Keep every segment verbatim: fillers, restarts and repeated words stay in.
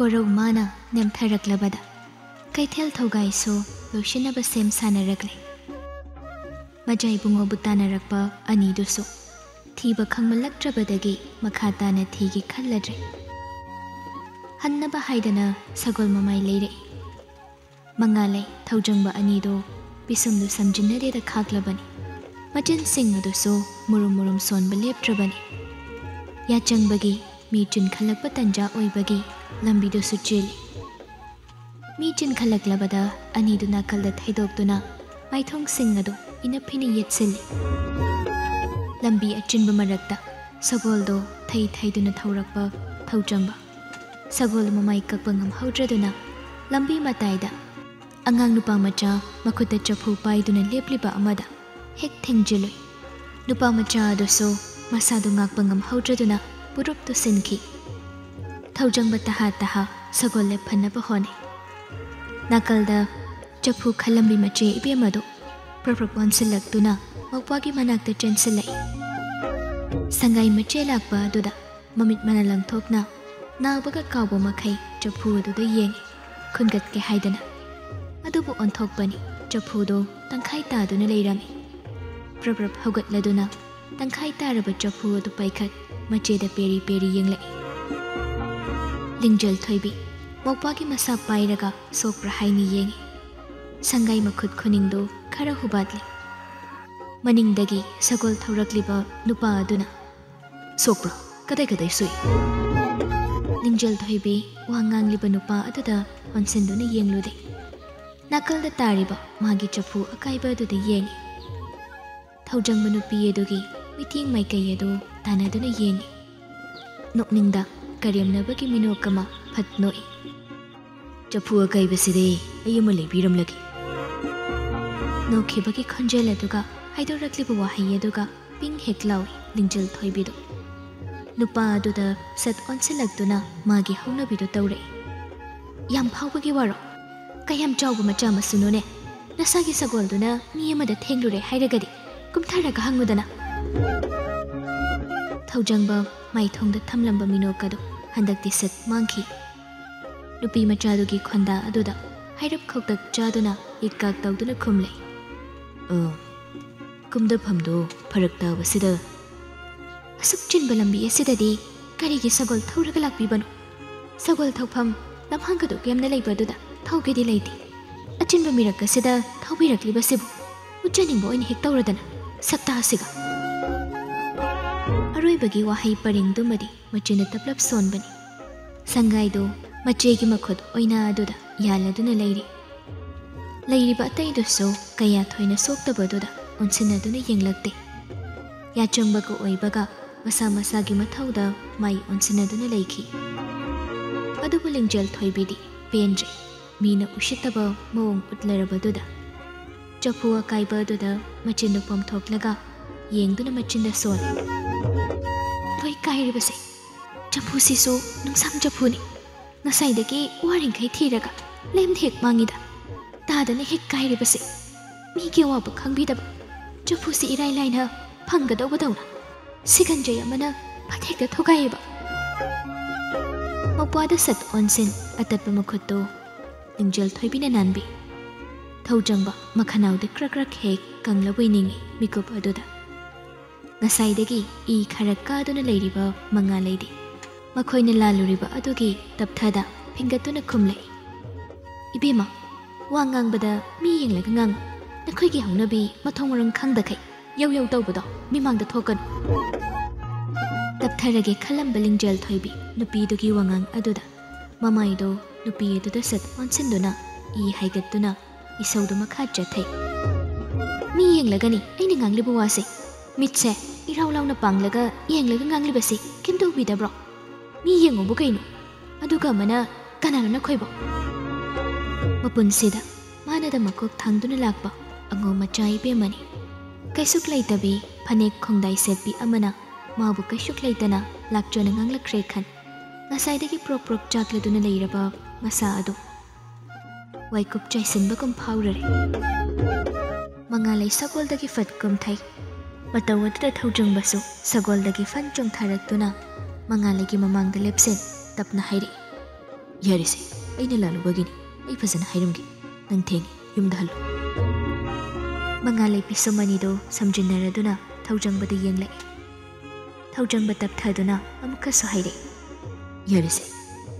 ꯋꯥꯔꯧ ꯃꯥꯅ ꯅꯦꯝꯊꯔꯛꯂꯕꯗ ꯀꯩꯊꯦꯜ ꯊꯧꯒꯥꯏꯁꯨ ꯂꯣꯏꯁꯤꯟꯅꯕ ꯁꯦꯝ ꯁꯥꯅꯔꯛꯂꯦ꯫ ꯃꯖꯥ ꯏꯕꯨꯡꯉꯣꯕꯨ ꯇꯥꯟꯅꯔꯛꯄ ꯑꯅꯤꯗꯨꯁꯨ ꯊꯤꯕ ꯈꯪꯃꯜꯂꯛꯇ꯭ꯔꯕꯗꯒꯤ ꯃꯈꯥ ꯇꯥꯅ ꯊꯤꯒꯦ ꯈꯜꯂꯗ꯭ꯔꯦ꯫ ꯍꯟꯅꯕ ꯍꯥꯏꯗꯅ ꯁꯒꯣꯜ ꯃꯃꯥꯏ ꯂꯩꯔꯛꯏ꯫ ꯃꯉꯥꯂꯩ ꯊꯧꯖꯪꯕ ꯑꯅꯤꯗꯨ ꯄꯤꯁꯨꯝꯗꯨ ꯁꯝꯖꯤꯟꯅꯗꯦꯗ ꯈꯥꯛꯂꯕꯅꯤ꯫ ꯃꯆꯤꯟꯁꯤꯡ ꯑꯗꯨꯁꯨ ꯃꯨꯔꯨꯝ ꯃꯨꯔꯨꯝ ꯁꯣꯟꯕ ꯂꯦꯞꯇ꯭ꯔꯕꯅꯤ꯫ ꯌꯥꯆꯪꯕꯒꯤ ꯃꯤ ꯆꯤꯟꯈꯠꯂꯛꯄ ꯇꯟꯖꯥ ꯑꯣꯏꯕꯒꯤ ꯂꯝꯕꯤꯗꯨꯁꯨ ꯆꯦꯜꯂꯤ꯫ ꯃꯤ ꯆꯤꯟꯈꯠꯂꯛꯂꯕꯗ ꯑꯅꯤꯗꯨ ꯅꯥꯀꯜꯗ ꯊꯩꯗꯣꯛꯇꯨꯅ ꯃꯥꯏꯊꯣꯡꯁꯤꯡ ꯑꯗꯨ ꯏꯅꯐꯤꯅ ꯌꯦꯠꯁꯤꯜꯂꯤ꯫ ꯂꯝꯕꯤ ꯑꯆꯤꯟꯕ ꯃꯔꯛꯇ ꯁꯒꯣꯜꯗꯣ ꯊꯩ ꯊꯩꯗꯨꯅ ꯊꯧꯔꯛꯄ ꯊꯧꯖꯪꯕ ꯁꯒꯣꯜ ꯃꯃꯥꯏ ꯀꯛꯄ ꯉꯝꯍꯧꯗ꯭ꯔꯗꯨꯅ ꯂꯝꯕꯤ ꯃꯇꯥꯏꯗ ꯑꯉꯥꯡ ꯅꯨꯄꯥ ꯃꯆꯥ ꯃꯈꯨꯠꯇ ꯆꯐꯨ ꯄꯥꯏꯗꯨꯅ ꯂꯦꯞꯂꯤꯕ ꯑꯃꯗ ꯍꯦꯛ ꯊꯦꯡꯖꯤꯜꯂꯨꯏ꯫ ꯅꯨꯄꯥ ꯃꯆꯥ ꯑꯗꯨꯁꯨ ꯃꯁꯥꯗꯨ ꯉꯥꯛꯄ ꯉꯝꯍꯧꯗ꯭ꯔꯗꯨꯅ ꯄꯨꯔꯨꯞ ꯇꯨꯁꯤꯟꯈꯤ꯫ ꯊꯧꯖꯪꯕ ꯇꯍꯥ ꯇꯍꯥ ꯁꯒꯣꯜ ꯂꯦꯞꯍꯟꯅꯕ ꯍꯣꯠꯅꯩ꯫ ꯅꯥꯀꯜꯗ ꯆꯐꯨ ꯈꯜꯂꯝꯕꯤ ꯃꯆꯦ ꯏꯕꯦꯝꯃꯗꯨ ꯄ꯭ꯔꯞ ꯄ꯭ꯔꯞ ꯑꯣꯟꯁꯤꯜꯂꯛꯇꯨꯅ ꯃꯧꯄ꯭ꯋꯥꯒꯤ ꯃꯅꯥꯛꯇ ꯆꯦꯟꯁꯤꯜꯂꯛꯏ꯫ ꯁꯪꯒꯥꯏ ꯃꯆꯦ ꯂꯥꯛꯄ ꯑꯗꯨꯗ ꯃꯃꯤꯠ ꯃꯅꯥ ꯂꯪꯊꯣꯛꯅ ꯅꯥꯕꯒ ꯀꯥꯎꯕ ꯃꯈꯩ ꯆꯐꯨ ꯑꯗꯨꯗ ꯌꯦꯡꯉꯤ, ꯈꯨꯟꯒꯠꯀꯦ ꯍꯥꯏꯗꯅ꯫ ꯑꯗꯨꯕꯨ ꯑꯣꯟꯊꯣꯛꯄꯅꯤ, ꯆꯐꯨꯗꯣ ꯇꯪꯈꯥꯏ ꯇꯥꯗꯨꯅ ꯂꯩꯔꯝꯃꯤ꯫ ꯄ꯭ꯔꯞ ꯄ꯭ꯔꯞ ꯍꯧꯒꯠꯂꯗꯨꯅ ꯇꯪꯈꯥꯏ ꯇꯥꯔꯕ ꯆꯐꯨ ꯑꯗꯨ ꯄꯥꯏꯈꯠ ꯃꯆꯦꯗ ꯄꯦꯔꯤ ꯄꯦꯔꯤ ꯌꯦꯡꯂꯛꯏ꯫ ꯂꯤꯡꯖꯦꯜ ꯊꯣꯏꯕꯤ ꯃꯧꯄ꯭ꯋꯥꯒꯤ ꯃꯁꯥ ꯄꯥꯏꯔꯒ ꯁꯣꯛꯄ꯭ꯔꯥ ꯍꯥꯏꯅ ꯌꯦꯡꯉꯤ꯫ ꯁꯪꯒꯥꯏ ꯃꯈꯨꯠ ꯈꯨꯅꯤꯡꯗꯨ ꯈꯔ ꯍꯨꯕꯥꯠꯂꯤ꯫ ꯃꯅꯤꯡꯗꯒꯤ ꯁꯒꯣꯜ ꯊꯧꯔꯛꯂꯤꯕ ꯅꯨꯄꯥ ꯑꯗꯨꯅ, "ꯁꯣꯛꯄ꯭ꯔꯥ? ꯀꯗꯥꯏ ꯀꯗꯥꯏ ꯁꯣꯛꯏ?" ꯂꯤꯡꯖꯦꯜ ꯊꯣꯏꯕꯤ ꯋꯥ ꯉꯥꯡꯂꯤꯕ ꯅꯨꯄꯥ ꯑꯗꯨꯗ ꯑꯣꯟꯁꯤꯟꯗꯨꯅ ꯌꯦꯡꯂꯨꯗꯦ꯫ ꯅꯥꯀꯜꯗ ꯇꯥꯔꯤꯕ ꯃꯥꯒꯤ ꯆꯐꯨ ꯑꯀꯥꯏꯕ ꯑꯗꯨꯗ ꯌꯦꯡꯉꯤ꯫ ꯊꯧꯖꯪꯕ ꯅꯨꯄꯤ ꯑꯗꯨꯒꯤ ꯃꯤꯠꯌꯦꯡ ꯃꯥꯏꯀꯩ ꯑꯗꯨ ꯇꯥꯟꯅꯗꯨꯅ ꯌꯦꯡꯉꯤ꯫ ꯅꯣꯛꯅꯤꯡꯗ ꯀꯔꯦꯝꯅꯕꯒꯤ ꯃꯤꯅꯣꯛ ꯑꯃ ꯐꯠ ꯅꯣꯛꯏ꯫ "ꯆꯐꯨ ꯑꯀꯥꯏꯕꯁꯤꯗꯤ ꯑꯩ ꯑꯃ ꯂꯩꯕꯤꯔꯝꯂꯒꯦ꯫" ꯅꯣꯛꯈꯤꯕꯒꯤ ꯈꯣꯟꯖꯦꯜ ꯑꯗꯨꯒ ꯍꯥꯏꯗꯣꯔꯛꯂꯤꯕ ꯋꯥꯍꯩ ꯑꯗꯨꯒ ꯄꯤꯡ ꯍꯦꯛ ꯂꯥꯎꯏ ꯂꯤꯡꯖꯦꯜ ꯊꯣꯏꯕꯤꯗꯨ꯫ ꯅꯨꯄꯥ ꯑꯗꯨꯗ ꯁꯠ ꯑꯣꯟꯁꯤꯜꯂꯛꯇꯨꯅ ꯃꯥꯒꯤ ꯍꯧꯅꯕꯤꯗꯨ ꯇꯧꯔꯛꯏ꯫ "ꯌꯥꯝ ꯐꯥꯎꯕꯒꯤ ꯋꯥꯔꯣ? ꯀꯌꯥꯝ ꯆꯥꯎꯕ ꯃꯆꯥ ꯃꯁꯨꯅꯣꯅꯦ? ꯅꯁꯥꯒꯤ ꯁꯒꯣꯜꯗꯨꯅ ꯃꯤ ꯑꯃꯗ ꯊꯦꯡꯂꯨꯔꯦ ꯍꯥꯏꯔꯒꯗꯤ ꯀꯨꯝꯊꯔꯒ ꯍꯪꯉꯨꯗꯅ꯫" ꯊꯧꯖꯪꯕ ꯃꯥꯏꯊꯣꯡꯗ ꯊꯝꯂꯝꯕ ꯃꯤꯅꯣꯛ ꯑꯗꯨ ꯍꯟꯗꯛꯇꯤ ꯁꯠ ꯃꯥꯡꯈꯤ꯫ ꯅꯨꯄꯤ ꯃꯆꯥꯗꯨꯒꯤ ꯈꯣꯟꯗꯥ ꯑꯗꯨꯗ ꯍꯩꯔꯞ ꯈꯧꯇꯛ ꯆꯥꯗꯨꯅ ꯍꯤꯛ ꯀꯥꯛ ꯇꯧꯗꯨꯅ ꯈꯨꯝꯂꯦ꯫ "ꯑ, ꯀꯨꯝꯗꯐꯝꯗꯨ ꯐꯔꯛ ꯇꯥꯕꯁꯤꯗ꯫ ꯑꯁꯨꯛ ꯆꯤꯟꯕ ꯂꯝꯕꯤ ꯑꯁꯤꯗꯗꯤ ꯀꯔꯤꯒꯤ ꯁꯒꯣꯜ ꯊꯧꯔꯒ ꯂꯥꯛꯄꯤꯕꯅꯣ? ꯁꯒꯣꯜ ꯊꯧꯐꯝ ꯂꯝꯍꯥꯡ ꯈꯨꯗꯣꯛ ꯌꯥꯝꯅ ꯂꯩꯕ ꯑꯗꯨꯗ ꯊꯧꯒꯦꯗꯤ ꯂꯩꯇꯦ꯫ ꯑꯆꯤꯟꯕ ꯃꯤꯔꯛ ꯑꯁꯤꯗ ꯊꯧꯕꯤꯔꯛꯂꯤꯕꯁꯤꯕꯨ ꯎꯠꯆꯅꯤꯡꯕ ꯑꯣꯏꯅ ꯍꯦꯛ ꯇꯧꯔꯗꯅ, ꯁꯛꯇꯥꯁꯤꯒ!" ꯑꯔꯣꯏꯕꯒꯤ ꯋꯥꯍꯩ ꯄꯔꯦꯡꯗꯨꯃꯗꯤ ꯃꯆꯤꯟꯗ ꯇꯞꯂꯞ ꯁꯣꯟꯕꯅꯤ꯫ ꯁꯪꯒꯥꯏꯗꯨ ꯃꯆꯦꯒꯤ ꯃꯈꯨꯠ ꯑꯣꯏꯅ ꯑꯗꯨꯗ ꯌꯥꯜꯂꯗꯨꯅ ꯂꯩꯔꯤ꯫ ꯂꯩꯔꯤꯕ ꯑꯇꯩꯗꯨꯁꯨ ꯀꯌꯥ ꯊꯣꯏꯅ ꯁꯣꯛꯇꯕꯗꯨꯗ ꯑꯣꯟꯁꯤꯟꯅꯗꯨꯅ ꯌꯦꯡꯂꯛꯇꯦ꯫ ꯌꯥꯆꯪꯕꯒ ꯑꯣꯏꯕꯒ ꯃꯁꯥ ꯃꯁꯥꯒꯤ ꯃꯊꯧꯗ ꯃꯥꯏ ꯑꯣꯟꯁꯤꯟꯅꯗꯨꯅ ꯂꯩꯈꯤ꯫ ꯑꯗꯨꯕꯨ ꯂꯤꯡꯖꯦꯜ ꯊꯣꯏꯕꯤꯗꯤ ꯄꯦꯟꯗ꯭ꯔꯦ꯫ ꯃꯤꯅ ꯎꯁꯤꯠꯇꯕ ꯃꯑꯣꯡ ꯎꯠꯂꯔꯕꯗꯨꯗ ꯆꯐꯨ ꯑꯀꯥꯏꯕ ꯑꯗꯨꯗ ꯃꯆꯤꯟꯗꯨ ꯄꯣꯝꯊꯣꯛꯂꯒ ꯌꯦꯡꯗꯨꯅ ꯃꯆꯤꯟꯗ ꯁꯣꯜꯂꯤ꯫ "ꯂꯣꯏ ꯀꯥꯏꯔꯤꯕꯁꯦ! ꯆꯐꯨꯁꯤꯁꯨ ꯅꯨꯡꯁꯥꯡ ꯆꯐꯨꯅꯤ꯫ ꯉꯁꯥꯏꯗꯒꯤ ꯋꯥꯔꯤꯡꯈꯩ ꯊꯤꯔꯒ ꯂꯦꯝꯅ ꯍꯦꯛ ꯃꯥꯡꯉꯤꯗ꯫ ꯇꯥꯗꯅ ꯍꯦꯛ ꯀꯥꯏꯔꯤꯕꯁꯦ! ꯃꯤꯒꯤ ꯑꯋꯥꯕ ꯈꯪꯕꯤꯗꯕ ꯆꯐꯨꯁꯤ ꯏꯔꯥꯏ ꯂꯥꯏꯅ ꯐꯪꯒꯗꯧꯕꯗꯧꯅ ꯁꯤꯒꯟꯖꯩ ꯑꯃꯅ ꯐꯠ ꯍꯦꯛꯇ ꯊꯨꯒꯥꯏꯌꯦꯕ!" ꯃꯧꯄ꯭ꯋꯥꯗ ꯁꯠ ꯑꯣꯟꯁꯤꯟ ꯑꯇꯠꯄ ꯃꯈꯨꯠꯇꯨ ꯂꯤꯡꯖꯦꯜ ꯊꯣꯏꯕꯤꯅ ꯅꯥꯟꯕꯤ꯫ ꯊꯧꯖꯪꯕ ꯃꯈꯅꯥꯎꯗ ꯀ꯭ꯔꯛ ꯀ꯭ꯔꯛ ꯍꯦꯛ ꯀꯪꯂꯕꯣꯏ ꯅꯤꯡꯏ ꯃꯤꯀꯨꯞ ꯑꯗꯨꯗ꯫ ꯉꯁꯥꯏꯗꯒꯤ ꯏ ꯈꯔ ꯀꯥꯗꯨꯅ ꯂꯩꯔꯤꯕ ꯃꯉꯥꯂꯩꯗꯤ ꯃꯈꯣꯏꯅ ꯂꯥꯜꯂꯨꯔꯤꯕ ꯑꯗꯨꯒꯤ ꯇꯞꯊꯗ ꯐꯤꯡꯒꯠꯇꯨꯅ ꯈꯨꯝꯂꯛꯏ꯫ "ꯏꯕꯦꯝꯃ, ꯋꯥ ꯉꯥꯡꯕꯗ ꯃꯤ ꯌꯦꯡꯂꯒ ꯉꯥꯡꯉꯨ꯫ ꯅꯈꯣꯏꯒꯤ ꯍꯧꯅꯕꯤ ꯃꯊꯣꯡ ꯃꯔꯝ ꯈꯪꯗꯈꯩ ꯌꯧ ꯌꯧ ꯇꯧꯕꯗꯣ ꯃꯤꯃꯥꯡꯗ ꯊꯣꯛꯀꯅꯨ꯫" ꯇꯞꯊꯔꯒꯦ ꯈꯜꯂꯝꯕ ꯂꯤꯡꯖꯦꯜ ꯊꯣꯏꯕꯤ ꯅꯨꯄꯤꯗꯨꯒꯤ ꯋꯥꯉꯥꯡ ꯑꯗꯨꯗ ꯃꯃꯥꯏꯗꯣ ꯅꯨꯄꯤ ꯑꯗꯨꯗ ꯁꯠ ꯑꯣꯟꯁꯤꯟꯗꯨꯅ ꯏ ꯍꯥꯏꯒꯠꯇꯨꯅ ꯏꯁꯧꯗꯨ ꯃꯈꯥ ꯆꯠꯊꯩ꯫ "ꯃꯤ ꯌꯦꯡꯂꯒꯅꯤ ꯑꯩꯅ ꯉꯥꯡꯂꯤꯕ ꯋꯥꯁꯦ꯫ ꯃꯤꯠꯁꯦ ꯏꯔꯥꯎ ꯂꯥꯎꯅ ꯄꯥꯡꯂꯒ ꯌꯦꯡꯂꯒ ꯉꯥꯡꯂꯤꯕꯁꯤ ꯀꯩꯝꯇ ꯎꯕꯤꯗꯕ꯭ꯔꯣ? ꯃꯤ ꯌꯦꯡꯉꯨꯕꯨ ꯀꯩꯅꯣ? ꯑꯗꯨꯒ ꯑꯃꯅ ꯀꯅꯥꯅꯣ ꯅꯈꯣꯏꯕꯣ?" ꯃꯄꯨꯟꯁꯤꯗ ꯃꯥꯅꯗ ꯃꯀꯣꯛ ꯊꯥꯡꯗꯨꯅ ꯂꯥꯛꯄ ꯑꯉꯧ ꯃꯆꯥ ꯏꯕꯦꯝꯃꯅꯤ꯫ ꯀꯩꯁꯨꯛ ꯂꯩꯇꯕꯤ ꯐꯅꯦꯛ ꯈꯣꯡꯗꯥꯏ ꯁꯦꯠꯄꯤ ꯑꯃꯅ ꯃꯥꯕꯨ ꯀꯩꯁꯨꯛ ꯂꯩꯇꯅ ꯂꯥꯛꯆꯅ ꯉꯥꯡꯂꯛꯈ꯭ꯔꯦ ꯈꯟ, ꯉꯁꯥꯏꯗꯒꯤ ꯄ꯭ꯔꯣꯛ ꯄ꯭ꯔꯣꯛ ꯆꯥꯛꯂꯗꯨꯅ ꯂꯩꯔꯕ ꯃꯁꯥ ꯑꯗꯨ ꯋꯥꯏꯀꯨꯞ ꯆꯥꯏꯁꯤꯟꯕꯒꯨꯝ ꯐꯥꯎꯔꯔꯦ꯫ ꯃꯉꯥꯂꯩ ꯁꯒꯣꯜꯗꯒꯤ ꯐꯠ ꯀꯨꯝꯊꯩ꯫ ꯃꯇꯧ ꯑꯗꯨꯗ ꯊꯧꯖꯪꯕꯁꯨ ꯁꯒꯣꯜꯗꯒꯤ ꯐꯟ ꯆꯣꯡꯊꯔꯛꯇꯨꯅ ꯃꯉꯥꯂꯩꯒꯤ ꯃꯃꯥꯡꯗ ꯂꯦꯞꯁꯤꯟ ꯇꯞꯅ ꯍꯥꯏꯔꯛꯏ, "ꯌꯥꯔꯦꯁꯦ, ꯑꯩꯅ ꯂꯥꯜꯂꯨꯕꯒꯤꯅꯤ꯫ ꯑꯩ ꯐꯖꯅ ꯍꯥꯏꯔꯝꯒꯦ꯫ ꯅꯪ ꯊꯦꯡꯉꯦ, ꯌꯨꯝꯗ ꯍꯜꯂꯨ"꯫ ꯃꯉꯥꯜꯂꯩ ꯄꯤꯁꯨꯝ ꯑꯅꯤꯗꯨ ꯁꯝꯖꯤꯟꯅꯔꯗꯨꯅ ꯊꯧꯖꯪꯕꯗ ꯌꯦꯡꯂꯛꯏ꯫ ꯊꯧꯖꯪꯕ ꯇꯞꯊꯗꯨꯅ ꯑꯃꯨꯛꯀꯁꯨ ꯍꯥꯏꯔꯛꯏ, "ꯌꯥꯔꯦꯁꯦ,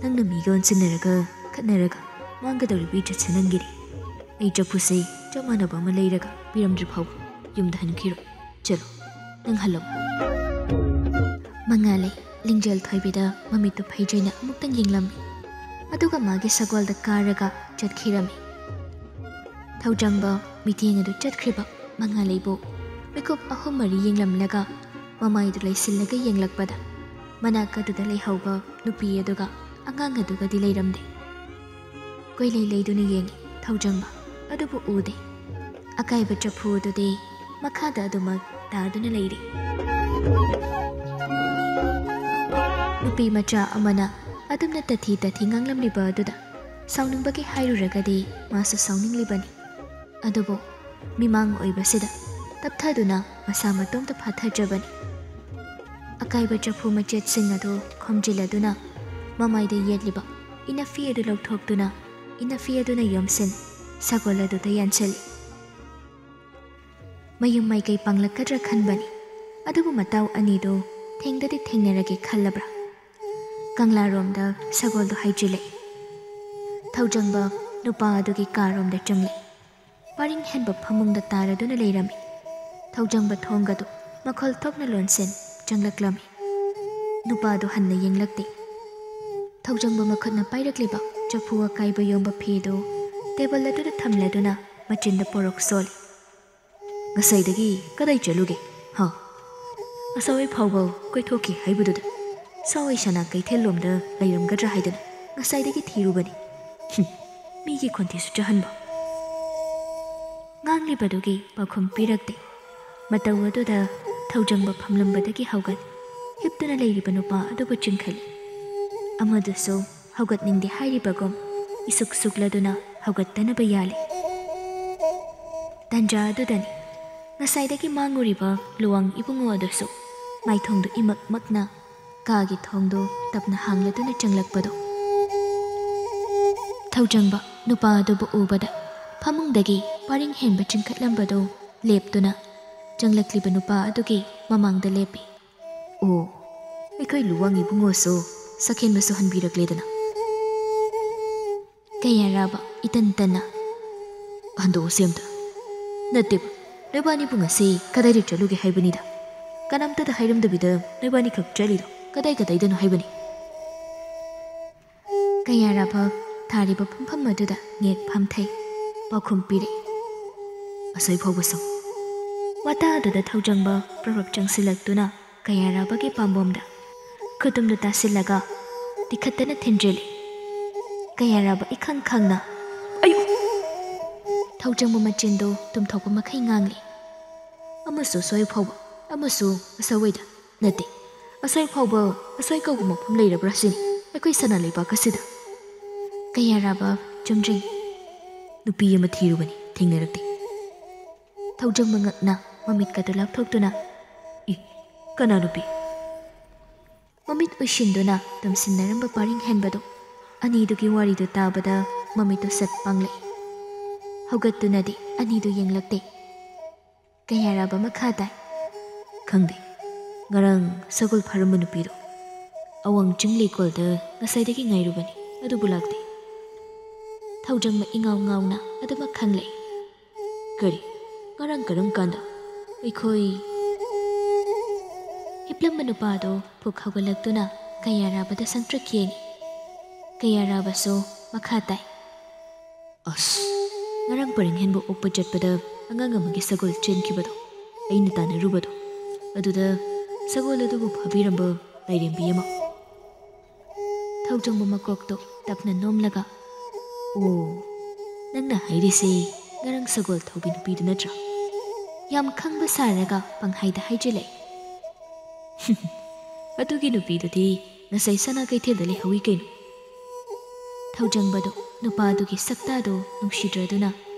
ꯅꯪꯅ ꯃꯤꯒ ꯑꯣꯟꯁꯤꯟꯅꯔꯒ ꯈꯠꯅꯔꯒ ꯃꯥꯡꯒꯗꯧꯔꯤꯕ ꯏꯖꯠꯁꯦ ꯅꯪꯒꯤꯅꯤ꯫ ꯑꯩ ꯆꯐꯨꯁꯦ ꯆꯞ ꯃꯥꯟꯅꯕ ꯑꯃ ꯂꯩꯔꯒ ꯄꯤꯔꯝꯗ꯭ꯔꯤ ꯐꯥꯎꯕ ꯌꯨꯝꯗ ꯍꯟꯈꯤꯔꯣꯏ꯫ ꯆꯠꯂꯣ, ꯅꯪ ꯍꯜꯂꯣ"꯫ ꯃꯉꯥꯜꯂꯩ ꯂꯤꯡꯖꯦꯜ ꯊꯣꯏꯕꯤꯗ ꯃꯃꯤꯠꯇꯨ ꯐꯩꯖꯩꯅ ꯑꯃꯨꯛꯇꯪ ꯌꯦꯡꯂꯝꯃꯤ꯫ ꯑꯗꯨꯒ ꯃꯥꯒꯤ ꯁꯒꯣꯜꯗ ꯀꯥꯔꯒ ꯆꯠꯈꯤꯔꯝꯃꯤ꯫ ꯊꯧꯖꯪꯕ ꯃꯤꯠꯌꯦꯡ ꯑꯗꯨ ꯆꯠꯈ꯭ꯔꯤꯕ ꯃꯉꯥꯜꯂꯩꯕꯨ ꯃꯤꯀꯨꯞ ꯑꯍꯨꯝ ꯃꯔꯤ ꯌꯦꯡꯂꯝꯂꯒ ꯃꯃꯥꯏꯗꯨ ꯂꯩꯁꯤꯜꯂꯒ ꯌꯦꯡꯂꯛꯄꯗ ꯃꯅꯥꯛ ꯑꯗꯨꯗ ꯂꯩꯍꯧꯕ ꯅꯨꯄꯤ ꯑꯗꯨꯒ ꯑꯉꯥꯡ ꯑꯗꯨꯒꯗꯤ ꯂꯩꯔꯝꯗꯦ꯫ ꯀꯣꯏꯂꯩ ꯂꯩꯗꯨꯅ ꯌꯦꯡꯉꯤ ꯊꯧꯖꯪꯕ, ꯑꯗꯨꯕꯨ ꯎꯗꯦ꯫ ꯑꯀꯥꯏꯕ ꯆꯐꯨ ꯑꯗꯨꯗꯤ ꯃꯈꯥꯗ ꯑꯗꯨꯃꯛ ꯇꯥꯗꯨꯅ ꯂꯩꯔꯤ꯫ ꯅꯨꯄꯤ ꯃꯆꯥ ꯑꯃꯅ ꯑꯗꯨꯝꯅ ꯇꯊꯤ ꯇꯊꯤ ꯉꯥꯡꯂꯝꯂꯤꯕ ꯑꯗꯨꯗ ꯁꯥꯎꯅꯤꯡꯕꯒꯤ ꯍꯥꯏꯔꯨꯔꯒꯗꯤ ꯃꯥꯁꯨ ꯁꯥꯎꯅꯤꯡꯂꯤꯕꯅꯤ꯫ ꯑꯗꯨꯕꯨ ꯃꯤꯃꯥꯡ ꯑꯣꯏꯕꯁꯤꯗ ꯇꯞꯊꯗꯨꯅ ꯃꯁꯥ ꯃꯇꯣꯝꯇ ꯐꯥꯊꯖꯕꯅꯤ꯫ ꯑꯀꯥꯏꯕ ꯆꯐꯨ ꯃꯆꯦꯠꯁꯤꯡ ꯑꯗꯨ ꯈꯣꯝꯖꯤꯜꯂꯗꯨꯅ ꯃꯃꯥꯏꯗ ꯌꯦꯠꯂꯤꯕ ꯏꯅꯐꯤ ꯑꯗꯨ ꯂꯧꯊꯣꯛꯇꯨꯅ ꯏꯅꯐꯤ ꯑꯗꯨꯅ ꯌꯣꯝꯁꯤꯟ ꯁꯒꯣꯜ ꯑꯗꯨꯗ ꯌꯥꯟꯁꯤꯜꯂꯤ꯫ ꯃꯌꯨꯝ ꯃꯥꯏꯀꯩ ꯄꯥꯡꯂꯛꯀꯗ꯭ꯔꯥ ꯈꯟꯕꯅꯤ, ꯑꯗꯨꯕꯨ ꯃꯇꯥꯎ ꯑꯅꯤꯗꯨ ꯊꯦꯡꯗꯗꯤ ꯊꯦꯡꯅꯔꯒꯦ ꯈꯜꯂꯕ꯭ꯔꯥ? ꯀꯪꯂꯥꯔꯣꯝꯗ ꯁꯒꯣꯜꯗꯨ ꯍꯥꯏꯖꯤꯜꯂꯛꯏ꯫ ꯊꯧꯖꯪꯕ ꯅꯨꯄꯥ ꯑꯗꯨꯒꯤ ꯀꯥꯔꯣꯝꯗ ꯆꯪꯂꯛꯏ꯫ ꯄꯥꯔꯤꯡ ꯍꯦꯟꯕ ꯐꯃꯨꯡꯗ ꯇꯥꯔꯗꯨꯅ ꯂꯩꯔꯝꯃꯤ꯫ ꯊꯧꯖꯪꯕ ꯊꯣꯡꯒꯗꯨ ꯃꯈꯣꯜ ꯊꯣꯛꯅ ꯂꯣꯟꯁꯤꯟ ꯆꯪꯂꯛꯂꯝꯃꯤ꯫ ꯅꯨꯄꯥꯗꯨ ꯍꯟꯅ ꯌꯦꯡꯂꯛꯇꯦ꯫ ꯊꯧꯖꯪꯕ ꯃꯈꯨꯠꯅ ꯄꯥꯏꯔꯛꯂꯤꯕ ꯆꯐꯨ ꯑꯀꯥꯏꯕ ꯌꯣꯝꯕ ꯐꯤꯗꯨ ꯇꯦꯕꯜ ꯑꯗꯨꯗ ꯊꯝꯂꯗꯨꯅ ꯃꯆꯤꯟꯗ ꯄꯣꯔꯣꯛ ꯁꯣꯜꯂꯤ꯫ "ꯉꯁꯥꯏꯗꯒꯤ ꯀꯗꯥꯏ ꯆꯠꯂꯨꯒꯦ? ꯍꯥ? ꯉꯁꯥꯏ ꯐꯥꯎꯕ ꯀꯣꯏꯊꯣꯛꯈꯤ ꯍꯥꯏꯕꯗꯨꯗ ꯁꯥꯋꯥꯏ ꯁꯅꯥ ꯀꯩꯊꯦꯜꯂꯣꯝꯗ ꯂꯩꯔꯝꯒꯗ꯭ꯔꯥ ꯍꯥꯏꯗꯅ ꯉꯁꯥꯏꯗꯒꯤ ꯊꯤꯔꯨꯕꯅꯤ꯫ ꯍꯨꯝ, ꯃꯤꯒꯤ ꯈꯣꯟꯊꯤꯁꯨ ꯆꯥꯍꯟꯕ"꯫ ꯉꯥꯡꯂꯤꯕꯗꯨꯒꯤ ꯄꯥꯎꯈꯨꯝ ꯄꯤꯔꯛꯇꯦ꯫ ꯃꯇꯧ ꯑꯗꯨꯗ ꯊꯧꯖꯪꯕ ꯐꯝꯂꯝꯕꯗꯒꯤ ꯍꯧꯒꯠ ꯍꯤꯞꯇꯨꯅ ꯂꯩꯔꯤꯕ ꯅꯨꯄꯥ ꯑꯗꯨꯕꯨ ꯆꯤꯡꯈꯠꯂꯤ꯫ ꯑꯃꯗꯨꯁꯨ ꯍꯧꯒꯠꯅꯤꯡꯗꯦ ꯍꯥꯏꯔꯤꯕꯒꯨꯝ ꯏꯁꯨꯛ ꯁꯨꯛꯂꯗꯨꯅ ꯍꯧꯒꯠꯇꯅꯕ ꯌꯥꯜꯂꯤ꯫ ꯇꯥꯟꯖꯥ ꯑꯗꯨꯗꯅꯤ ꯉꯁꯥꯏꯗꯒꯤ ꯃꯥꯡꯉꯨꯔꯤꯕ ꯂꯨꯋꯥꯡ ꯏꯕꯨꯡꯉꯣ ꯑꯗꯨꯁꯨ ꯃꯥꯏꯊꯣꯡꯗꯨ ꯏꯃꯛ ꯃꯛꯅ ꯀꯥꯒꯤ ꯊꯣꯡꯗꯨ ꯇꯞꯅ ꯍꯥꯡꯂꯗꯨꯅ ꯆꯪꯂꯛꯄꯗꯨ꯫ ꯊꯧꯖꯪꯕ ꯅꯨꯄꯥ ꯑꯗꯨꯕꯨ ꯎꯕꯗ ꯐꯃꯨꯡꯗꯒꯤ ꯄꯔꯤꯡ ꯍꯦꯟꯕ ꯆꯤꯡꯈꯠꯂꯝꯕꯗꯨ ꯂꯦꯞꯇꯨꯅ ꯆꯪꯂꯛꯂꯤꯕ ꯅꯨꯄꯥ ꯑꯗꯨꯒꯤ ꯃꯃꯥꯡꯗ ꯂꯦꯞꯄꯤ꯫ "ꯑꯣ, ꯑꯩꯈꯣꯏ ꯂꯨꯋꯥꯡ ꯏꯕꯨꯡꯉꯣꯁꯨ ꯁꯛꯍꯦꯟꯕꯁꯨ ꯍꯟꯕꯤꯔꯛꯂꯦꯗꯅ?" ꯀꯌꯥꯔꯥꯕ ꯏꯇꯟ ꯇꯟꯅ, "ꯍꯟꯗꯣꯛꯎꯁꯦ ꯑꯝꯇ꯫ ꯅꯠꯇꯦꯕ, ꯅꯣꯏꯕꯥꯅꯤꯕꯨ ꯉꯁꯤ ꯀꯗꯥꯏꯗ ꯆꯠꯂꯨꯒꯦ ꯍꯥꯏꯕꯅꯤꯗ? ꯀꯅꯥꯝꯇꯗ ꯍꯥꯏꯔꯝꯗꯕꯤꯗ ꯅꯣꯏꯕꯥꯅꯤꯈꯛ ꯆꯠꯂꯤꯗꯣ ꯀꯗꯥꯏ ꯀꯗꯥꯏꯗꯅꯣ ꯍꯥꯏꯕꯅꯤ?" ꯀꯌꯥꯔꯥꯕ ꯊꯥꯔꯤꯕ ꯐꯝꯐꯝ ꯑꯗꯨꯗ ꯉꯦꯛ ꯐꯝꯊꯩ꯫ ꯄꯥꯎꯈꯨꯝ ꯄꯤꯔꯦ, "ꯑꯁꯣꯏ ꯐꯥꯎꯕ ꯁꯨꯝ꯫" ꯋꯥꯇꯥ ꯑꯗꯨꯗ ꯊꯧꯖꯪꯕ ꯄ꯭ꯔꯞ ꯄ꯭ꯔꯞ ꯆꯪꯁꯤꯜꯂꯛꯇꯨꯅ ꯀꯌꯥꯔꯥꯕꯒꯤ ꯄꯥꯝꯕꯣꯝꯗ ꯈꯨꯇꯨꯝꯗꯨ ꯇꯥꯁꯤꯜꯂꯒ ꯇꯤꯈꯠꯇꯅ ꯊꯤꯟꯖꯤꯜꯂꯤ꯫ ꯀꯌꯥꯔꯥꯕ ꯏꯈꯪ ꯈꯪꯅ, "ꯑꯌꯨ!" ꯊꯧꯖꯪꯕ ꯃꯆꯤꯟꯗꯨ ꯇꯨꯝꯊꯣꯛꯄ ꯃꯈꯩ ꯉꯥꯡꯂꯤ꯫ "ꯑꯃꯁꯨ ꯑꯁꯣꯏ ꯐꯥꯎꯕ, ꯑꯃꯁꯨ ꯑꯁꯣꯏꯗ ꯅꯠꯇꯦ꯫ ꯑꯁꯣꯏ ꯐꯥꯎꯕ ꯑꯁꯣꯏ ꯀꯧꯕ ꯃꯐꯝ ꯂꯩꯔꯕ꯭ꯔꯥ ꯁꯤꯅꯤ ꯑꯩꯈꯣꯏ ꯁꯅꯥ ꯂꯩꯕꯥꯛ ꯑꯁꯤꯗ?" ꯀꯌꯥꯔꯥꯕ ꯆꯨꯝꯗ꯭ꯔꯤꯡ, "ꯅꯨꯄꯤ ꯑꯃ ꯊꯤꯔꯨꯕꯅꯤ, ꯊꯦꯡꯅꯔꯛꯇꯦ꯫" ꯊꯧꯖꯪꯕ ꯉꯛꯅ ꯃꯃꯤꯠꯀꯗꯨ ꯂꯥꯎꯊꯣꯛꯇꯨꯅ, "ꯏ, ꯀꯅꯥ ꯅꯨꯄꯤ?" ꯃꯃꯤꯠ ꯎꯏꯁꯤꯟꯗꯨꯅ ꯇꯨꯝꯁꯤꯟꯅꯔꯝꯕ ꯄꯔꯤꯡ ꯍꯦꯟꯕꯗꯨ ꯑꯅꯤꯗꯨꯒꯤ ꯋꯥꯔꯤꯗꯨ ꯇꯥꯕꯗ ꯃꯃꯤꯠꯇꯨ ꯁꯠ ꯄꯥꯡꯂꯛꯏ꯫ ꯍꯧꯒꯠꯇꯨꯅꯗꯤ ꯑꯅꯤꯗꯨ ꯌꯦꯡꯂꯛꯇꯦ꯫ ꯀꯌꯥꯔꯥꯕ ꯃꯈꯥ ꯇꯥꯏ, "ꯈꯪꯗꯦ, ꯉꯔꯥꯡ ꯁꯒꯣꯜ ꯐꯥꯔꯝꯕ ꯅꯨꯄꯤꯗꯣ ꯑꯋꯥꯡ ꯆꯤꯡ ꯂꯩꯀꯣꯜꯗ ꯉꯁꯥꯏꯗꯒꯤ ꯉꯥꯏꯔꯨꯕꯅꯤ, ꯑꯗꯨꯕꯨ ꯂꯥꯛꯇꯦ꯫" ꯊꯧꯖꯪꯕ ꯏꯉꯥꯎ ꯉꯥꯎꯅ ꯑꯗꯨꯃꯛ ꯈꯪꯂꯛꯏ꯫ "ꯀꯔꯤ? ꯉꯔꯥꯡ ꯀꯔꯝ ꯀꯥꯟꯗ? ꯑꯩꯈꯣꯏ?" ꯍꯤꯞꯂꯝꯕ ꯅꯨꯄꯥꯗꯣ ꯐꯨꯛ ꯍꯧꯒꯠꯂꯛꯇꯨꯅ ꯀꯌꯥꯔꯥꯕꯗ ꯁꯪꯇ꯭ꯔꯤꯛ ꯌꯦꯡꯉꯤ꯫ ꯀꯌꯥꯔꯥꯕꯁꯨ ꯃꯈꯥ ꯇꯥꯏ꯫ "ꯑꯁ, ꯉꯔꯥꯡ ꯄꯔꯤꯡ ꯍꯦꯟꯕ ꯑꯣꯛꯄ ꯆꯠꯄꯗ ꯑꯉꯥꯡ ꯑꯃꯒꯤ ꯁꯒꯣꯜ ꯆꯦꯟꯈꯤꯕꯗꯣ, ꯑꯩꯅ ꯇꯥꯟꯅꯔꯨꯕꯗꯣ, ꯑꯗꯨꯗ ꯁꯒꯣꯜ ꯑꯗꯨꯕꯨ ꯐꯥꯕꯤꯔꯝꯕ ꯂꯥꯏꯔꯦꯝꯕꯤ ꯑꯃ꯫" ꯊꯧꯖꯪꯕ ꯃꯀꯣꯛꯇꯣ ꯇꯞꯅ ꯅꯣꯝꯂꯒ, "ꯑꯣ, ꯅꯪꯅ ꯍꯥꯏꯔꯤꯁꯦ ꯉꯔꯥꯡ ꯁꯒꯣꯜ ꯊꯧꯕꯤ ꯅꯨꯄꯤꯗꯨ ꯅꯠꯇ꯭ꯔꯥ?" ꯌꯥꯝ ꯈꯪꯕ ꯁꯥꯔꯒ ꯄꯪꯍꯥꯏꯗ ꯍꯥꯏꯖꯤꯜꯂꯛꯏ꯫ "ꯑꯗꯨꯒꯤ ꯅꯨꯄꯤꯗꯨꯗꯤ ꯉꯁꯥꯏ ꯁꯅꯥ ꯀꯩꯊꯦꯜꯗ ꯂꯩꯍꯧꯏ ꯀꯩꯅꯣ꯫" ꯊꯧꯖꯪꯕꯗꯨ ꯅꯨꯄꯥꯗꯨꯒꯤ ꯁꯛꯇꯥꯗꯨ ꯅꯨꯡꯁꯤꯗ꯭ꯔꯗꯨꯅ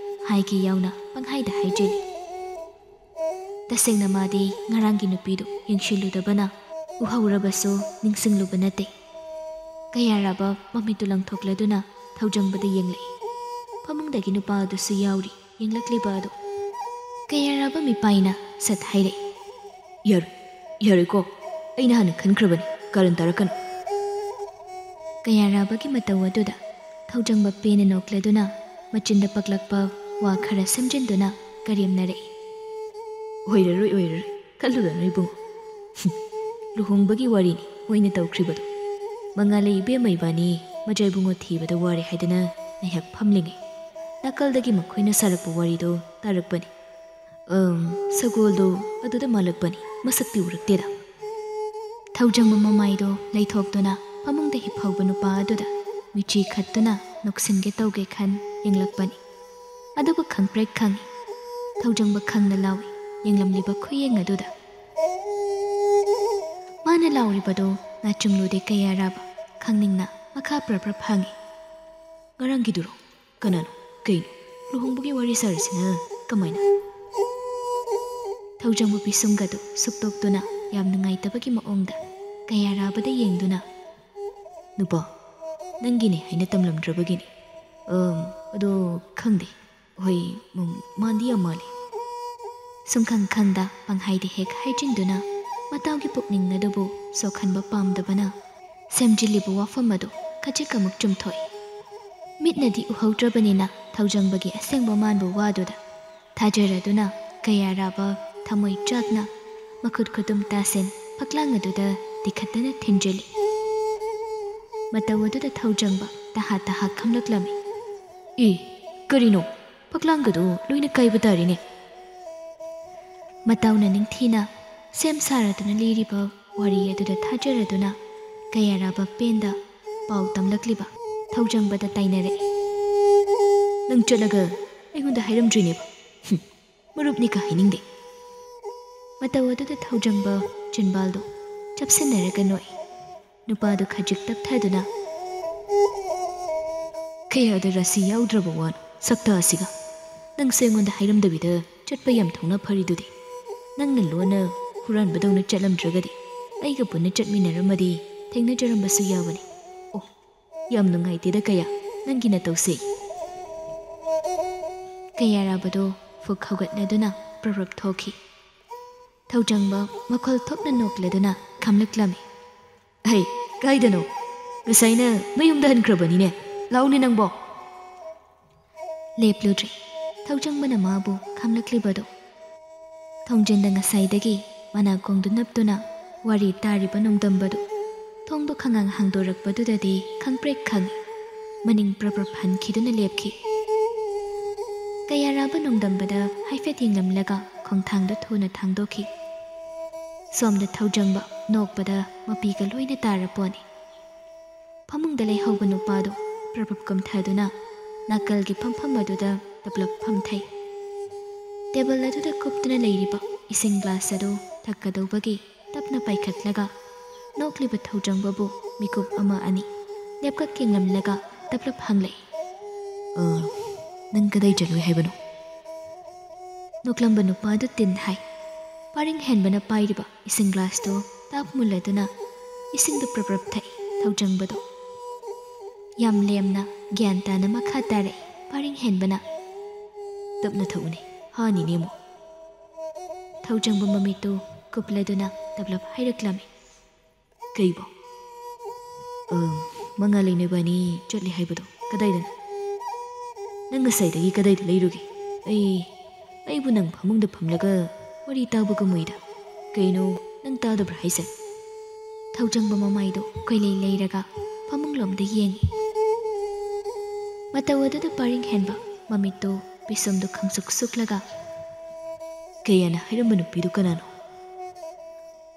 ꯍꯥꯏꯒꯦ ꯌꯥꯎꯅ ꯄꯪꯍꯥꯏꯗ ꯍꯥꯏꯖꯤꯜꯂꯤ꯫ ꯇꯁꯦꯡꯅ ꯃꯥꯗꯤ ꯉꯔꯥꯡꯒꯤ ꯅꯨꯄꯤꯗꯨ ꯌꯦꯡꯁꯤꯜꯂꯨꯗꯕꯅ ꯎꯍꯧꯔꯕꯁꯨ ꯅꯤꯡꯁꯤꯡꯂꯨꯕ ꯅꯠꯇꯦ꯫ ꯀꯌꯥꯔꯥꯕ ꯃꯃꯤꯠꯇꯨ ꯂꯪꯊꯣꯛꯂꯗꯨꯅ ꯊꯧꯖꯪꯕꯗ ꯌꯦꯡꯂꯛꯏ꯫ ꯐꯃꯨꯡꯗꯒꯤ ꯅꯨꯄꯥ ꯑꯗꯨꯁꯨ ꯌꯥꯎꯔꯤ ꯌꯦꯡꯂꯛꯂꯤꯕ ꯑꯗꯨ꯫ ꯀꯌꯥꯔꯥꯕ ꯃꯤꯄꯥꯏꯅ ꯁꯠ ꯍꯥꯏꯔꯛꯏ, "ꯌꯥꯔꯣꯏ, ꯌꯥꯔꯣꯏꯀꯣ, ꯑꯩꯅ ꯍꯥꯟꯅ ꯈꯟꯈ꯭ꯔꯕꯅꯤ, ꯀꯥꯔꯟ ꯇꯥꯔꯛꯀꯅꯨ꯫" ꯀꯌꯥꯔꯥꯕꯒꯤ ꯃꯇꯧ ꯑꯗꯨꯗ ꯊꯧꯖꯪꯕ ꯄꯦꯟꯅ ꯅꯣꯛꯂꯗꯨꯅ ꯃꯆꯤꯟꯗ ꯄꯛꯂꯛꯄ ꯋꯥ ꯈꯔ ꯁꯦꯝꯖꯤꯟꯗꯨꯅ ꯀꯔꯦꯝꯅꯔꯛꯏ꯫ "ꯑꯣꯏꯔꯔꯣꯏ, ꯑꯣꯏꯔꯔꯣꯏ, ꯈꯜꯂꯨꯔꯅꯨ ꯏꯕꯨꯡꯉꯣ꯫ ꯂꯨꯍꯣꯡꯕꯒꯤ ꯋꯥꯔꯤꯅꯤ ꯃꯣꯏꯅ ꯇꯧꯈ꯭ꯔꯤꯕꯗꯣ꯫ ꯃꯉꯥꯜꯂꯩ ꯏꯕꯦꯝꯃ ꯏꯕꯥꯅꯤ ꯃꯖꯥ ꯏꯕꯨꯡꯉꯣ ꯊꯤꯕꯗ ꯋꯥꯔꯦ ꯍꯥꯏꯗꯅ ꯉꯥꯏꯍꯥꯛ ꯐꯝꯂꯤꯉꯩ ꯅꯥꯀꯜꯗꯒꯤ ꯃꯈꯣꯏꯅ ꯁꯥꯔꯛꯄ ꯋꯥꯔꯤꯗꯣ ꯇꯥꯔꯛꯄꯅꯤ꯫ ꯑꯪ, ꯁꯒꯣꯜꯗꯣ ꯑꯗꯨꯗ ꯃꯥꯜꯂꯛꯄꯅꯤ, ꯃꯁꯛꯇꯤ ꯎꯔꯛꯇꯦꯗ꯫" ꯊꯧꯖꯪꯕ ꯃꯃꯥꯏꯗꯣ ꯂꯩꯊꯣꯛꯇꯨꯅ ꯐꯃꯨꯡꯗ ꯍꯤꯞꯍꯧꯕ ꯅꯨꯄꯥ ꯑꯗꯨꯗ ꯃꯤꯆꯤ ꯈꯠꯇꯨꯅ ꯅꯣꯛꯁꯤꯟꯒꯦ ꯇꯧꯒꯦ ꯈꯟ ꯌꯦꯡꯂꯛꯄꯅꯤ꯫ ꯑꯗꯨꯕꯨ ꯈꯪꯄ꯭ꯔꯦꯛ ꯈꯪꯏ꯫ ꯊꯧꯖꯪꯕ ꯈꯪꯅ ꯂꯥꯎꯏ ꯌꯦꯡꯂꯝꯂꯤꯕ ꯈꯨꯌꯦꯡ ꯑꯗꯨꯗ꯫ ꯃꯥꯅ ꯂꯥꯎꯔꯤꯕꯗꯣ ꯅꯥꯆꯨꯡꯂꯨꯗꯦ ꯀꯌꯥꯔꯥꯕ ꯈꯪꯅꯤꯡꯅ ꯃꯈꯥ ꯄ꯭ꯔꯞ ꯄ꯭ꯔꯞ ꯍꯪꯏ꯫ "ꯉꯔꯥꯡꯒꯤꯗꯨꯔꯣ? ꯀꯅꯥꯅꯣ? ꯀꯩꯅꯣ? ꯂꯨꯍꯣꯡꯕꯒꯤ ꯋꯥꯔꯤ ꯁꯥꯔꯤꯁꯤꯅ ꯀꯃꯥꯏꯅ?" ꯊꯧꯖꯪꯕ ꯄꯤꯁꯨꯝꯒꯗꯨ ꯁꯨꯛꯇꯣꯛꯇꯨꯅ ꯌꯥꯝ ꯅꯨꯡꯉꯥꯏꯇꯕꯒꯤ ꯃꯑꯣꯡꯗ ꯀꯌꯥꯔꯥꯕꯗ ꯌꯦꯡꯗꯨꯅ, "ꯅꯨꯄꯥ, ꯅꯪꯒꯤꯅꯦ ꯍꯥꯏꯅ ꯇꯝꯂꯝꯗ꯭ꯔꯕꯒꯤꯅꯤ꯫ ꯑꯝ, ꯑꯗꯣ ꯈꯪꯗꯦ꯫ ꯍꯣꯏ, ꯎꯝ, ꯃꯥꯟꯗꯤ ꯌꯥꯝ ꯃꯥꯜꯂꯤ꯫" ꯁꯨꯝꯈꯪ ꯈꯪꯗ ꯄꯪꯍꯥꯏꯗ ꯍꯦꯛ ꯍꯥꯏꯖꯤꯟꯗꯨꯅ ꯃꯇꯥꯎꯒꯤ ꯄꯨꯛꯅꯤꯡ ꯑꯗꯨꯕꯨ ꯁꯣꯛꯍꯟꯕ ꯄꯥꯝꯗꯕꯅ ꯁꯦꯝꯖꯤꯜꯂꯤꯕ ꯋꯥꯐꯝ ꯑꯗꯨ ꯈꯖꯤꯛ ꯑꯃꯨꯛ ꯆꯨꯝꯊꯣꯛꯏ꯫ ꯃꯤꯠꯅꯗꯤ ꯎꯍꯧꯗ꯭ꯔꯕꯅꯤꯅ ꯊꯧꯖꯪꯕꯒꯤ ꯑꯁꯦꯡꯕ ꯃꯥꯟꯕ ꯋꯥꯗꯨꯗ ꯊꯥꯖꯔꯗꯨꯅ ꯀꯌꯥꯔꯥꯕ ꯊꯃꯣꯏ ꯆꯥꯛꯅ ꯃꯈꯨꯠ ꯈꯨꯇꯨꯝ ꯇꯥꯁꯤꯟ ꯐꯛꯂꯥꯡ ꯑꯗꯨꯗ ꯇꯤꯈꯠꯇꯅ ꯊꯤꯟꯖꯤꯜꯂꯤ꯫ ꯃꯇꯧ ꯑꯗꯨꯗ ꯊꯧꯖꯪꯕ ꯇꯍꯥ ꯇꯍꯥ ꯈꯝꯂꯛꯂꯝꯃꯤ꯫ "ꯑꯦ, ꯀꯔꯤꯅꯣ? ꯐꯛꯂꯥꯡꯒꯗꯨ ꯂꯣꯏꯅ ꯀꯥꯏꯕ ꯇꯥꯔꯦꯅꯦ꯫" ꯃꯇꯧꯅ ꯅꯤꯡꯊꯤꯅ ꯁꯦꯝ ꯁꯥꯔꯗꯨꯅ ꯂꯤꯔꯤꯕ ꯋꯥꯔꯤ ꯑꯗꯨꯗ ꯊꯥꯖꯔꯗꯨꯅ ꯀꯌꯥꯔꯥꯕ ꯄꯦꯟꯗ ꯄꯥꯎ ꯇꯝꯂꯛꯂꯤꯕ ꯊꯧꯖꯪꯕꯗ ꯇꯥꯏꯅꯔꯛꯏ꯫ "ꯅꯪ ꯆꯠꯂꯒ ꯑꯩꯉꯣꯟꯗ ꯍꯥꯏꯔꯝꯗ꯭ꯔꯤꯅꯦꯕ꯫ ꯍꯨꯝ, ꯃꯔꯨꯞꯅꯤꯒ ꯍꯥꯏꯅꯤꯡꯗꯦ꯫" ꯃꯇꯧ ꯑꯗꯨꯗ ꯊꯧꯖꯪꯕ ꯆꯤꯟꯕꯥꯜꯗꯨ ꯆꯞꯁꯤꯟꯅꯔꯒ ꯅꯣꯛꯏ꯫ ꯅꯨꯄꯥꯗꯨ ꯈꯖꯤꯛ ꯇꯞꯊꯗꯨꯅ, "ꯀꯌꯥꯗ ꯔꯥꯁꯤ ꯌꯥꯎꯗ꯭ꯔꯕ ꯋꯥꯅꯣ ꯁꯛꯇ ꯑꯁꯤꯒ? ꯅꯪꯁꯦ ꯑꯩꯉꯣꯟꯗ ꯍꯥꯏꯔꯝꯗꯕꯤꯗ ꯆꯠꯄ ꯌꯥꯝ ꯊꯧꯅꯥ ꯐꯔꯤꯗꯨꯗꯤ꯫ ꯅꯪꯅ ꯂꯣꯟꯅ ꯍꯨꯔꯥꯟꯕꯗꯧꯅ ꯆꯠꯂꯝꯗ꯭ꯔꯒꯗꯤ ꯑꯩꯒ ꯄꯨꯟꯅ ꯆꯠꯃꯤꯟꯅꯔꯝꯃꯗꯤ ꯊꯦꯡꯅꯖꯔꯝꯕꯁꯨ ꯌꯥꯕꯅꯤ꯫ ꯑꯣ, ꯌꯥꯝ ꯅꯨꯡꯉꯥꯏꯇꯦꯗ ꯀꯌꯥ, ꯅꯪꯒꯤ ꯅꯇꯧꯁꯦ꯫ ꯀꯌꯥꯔꯥꯕꯗꯣ ꯐꯨꯛ ꯍꯧꯒꯠꯅꯗꯨꯅ ꯄ꯭ꯔꯞ ꯄ꯭ꯔꯞ ꯊꯣꯛꯈꯤ꯫ ꯊꯧꯖꯪꯕ ꯃꯈꯣꯜ ꯊꯣꯛꯅ ꯅꯣꯛꯂꯗꯨꯅ ꯈꯝꯂꯛꯂꯝꯃꯤ꯫ "ꯍꯩ, ꯀꯥꯏꯗꯅꯣ? ꯉꯁꯥꯏꯅ ꯃꯌꯨꯝꯗ ꯍꯟꯈ꯭ꯔꯕꯅꯤꯅꯦ꯫ ꯂꯥꯎꯅꯦ ꯅꯪꯕꯣ!" ꯂꯦꯞꯂꯨꯗ꯭ꯔꯦ ꯊꯧꯖꯪꯕꯅ ꯃꯥꯕꯨ ꯈꯝꯂꯛꯂꯤꯕꯗꯨ꯫ ꯊꯣꯡꯖꯤꯟꯗ ꯉꯁꯥꯏꯗꯒꯤ ꯃꯅꯥꯀꯣꯡꯗꯨ ꯅꯞꯇꯨꯅ ꯋꯥꯔꯤ ꯇꯥꯔꯤꯕ ꯅꯣꯡꯗꯝꯕꯗꯨ ꯊꯣꯡꯗꯣ ꯈꯪꯉꯥꯡ ꯍꯥꯡꯗꯣꯔꯛꯄꯗꯨꯗꯗꯤ ꯈꯪꯄ꯭ꯔꯦꯛ ꯈꯪꯉꯤ꯫ ꯃꯅꯤꯡ ꯄ꯭ꯔꯞ ꯄ꯭ꯔꯞ ꯍꯟꯈꯤꯗꯨꯅ ꯂꯦꯞꯈꯤ꯫ ꯀꯌꯥꯔꯥꯕ ꯅꯣꯡꯗꯝꯕꯗ ꯍꯥꯏꯐꯦꯠ ꯌꯦꯡꯂꯝꯂꯒ ꯈꯣꯡꯊꯥꯡꯗꯨ ꯊꯨꯅ ꯊꯥꯡꯗꯣꯛꯈꯤ꯫ ꯁꯣꯝꯗ ꯊꯧꯖꯪꯕ ꯅꯣꯛꯄꯗ ꯃꯄꯤꯒ ꯂꯣꯏꯅ ꯇꯥꯔꯄꯣꯠꯅꯤ꯫ ꯐꯃꯨꯡꯗ ꯂꯩꯍꯧꯕ ꯅꯨꯄꯥꯗꯨ ꯄ꯭ꯔꯞ ꯄ꯭ꯔꯞ ꯀꯨꯝꯊꯗꯨꯅ ꯅꯥꯀꯜꯒꯤ ꯐꯝꯐꯝ ꯑꯗꯨꯗ ꯇꯞꯂꯞ ꯐꯝꯊꯩ꯫ ꯇꯦꯕꯜ ꯑꯗꯨꯗ ꯀꯨꯞꯇꯨꯅ ꯂꯩꯔꯤꯕ ꯏꯁꯤꯡ ꯒ꯭ꯂꯥꯁ ꯑꯗꯨ ꯊꯛꯀꯗꯧꯕꯒꯤ ꯇꯞꯅ ꯄꯥꯏꯈꯠꯂꯒ ꯅꯣꯛꯂꯤꯕ ꯊꯧꯖꯪꯕꯕꯨ ꯃꯤꯀꯨꯞ ꯑꯃ ꯑꯅꯤ ꯂꯦꯞꯀꯛ ꯌꯦꯡꯂꯝꯂꯒ ꯇꯞꯂꯞ ꯍꯪꯂꯛꯏ, "ꯑ, ꯅꯪ ꯀꯗꯥꯏ ꯆꯠꯂꯨꯏ ꯍꯥꯏꯕꯅꯣ?" ꯅꯣꯛꯂꯝꯕ ꯅꯨꯄꯥꯗꯨ ꯇꯤꯟ ꯍꯥꯏ꯫ ꯄꯥꯔꯤꯡ ꯍꯦꯟꯕꯅ ꯄꯥꯏꯔꯤꯕ ꯏꯁꯤꯡ ꯒ꯭ꯂꯥꯁꯇꯨ ꯇꯥꯞ ꯃꯨꯜꯂꯗꯨꯅ ꯏꯁꯤꯡꯗꯨ ꯄ꯭ꯔꯞ ꯄ꯭ꯔꯞ ꯊꯛꯏ ꯊꯧꯖꯪꯕꯗꯣ꯫ ꯌꯥꯝ ꯂꯦꯝꯅ ꯒ꯭ꯌꯥꯟ ꯇꯥꯅ ꯃꯈꯥ ꯇꯥꯔꯛꯏ ꯄꯥꯔꯤꯡ ꯍꯦꯟꯕꯅ꯫ "ꯇꯞꯅ ꯊꯛꯎꯅꯦ, ꯍꯥꯅꯤꯅꯦ ꯑꯃꯨꯛ꯫" ꯊꯧꯖꯪꯕ ꯃꯃꯤꯠꯇꯨ ꯀꯨꯞꯂꯗꯨꯅ ꯇꯞꯂꯞ ꯍꯥꯏꯔꯛꯂꯝꯃꯤ꯫ "ꯀꯩꯕꯣ? ꯑ, ꯃꯉꯥ ꯂꯩꯅꯕ ꯑꯅꯤ ꯆꯠꯂꯤ ꯍꯥꯏꯕꯗꯣ ꯀꯗꯥꯏꯗꯅꯣ? ꯅꯪ ꯉꯁꯥꯏꯗꯒꯤ ꯀꯗꯥꯏꯗ ꯂꯩꯔꯨꯒꯦ? ꯑꯩ, ꯑꯩꯕꯨ ꯅꯪ ꯐꯃꯨꯡꯗ ꯐꯝꯂꯒ ꯋꯥꯔꯤ ꯇꯥꯕꯒꯨꯝ ꯎꯏꯗ꯫ ꯀꯩꯅꯣ, ꯅꯪ ꯇꯥꯗꯕ꯭ꯔꯥ ꯍꯥꯏꯁꯦ?" ꯊꯧꯖꯪꯕ ꯃꯃꯥꯏꯗꯨ ꯀꯣꯏꯂꯩ ꯂꯩꯔꯒ ꯐꯃꯨꯡꯂꯣꯝꯗ ꯌꯦꯡꯏ꯫ ꯃꯇꯧ ꯑꯗꯨꯗ ꯄꯥꯔꯤꯡ ꯍꯦꯟꯕ ꯃꯃꯤꯠꯇꯨ ꯄꯤꯁꯨꯝꯗꯨ ꯈꯪꯁꯨꯛ ꯁꯨꯛꯂꯒ, "ꯀꯌꯥꯅ ꯍꯥꯏꯔꯝꯕ ꯅꯨꯄꯤꯗꯨ ꯀꯅꯥꯅꯣ?"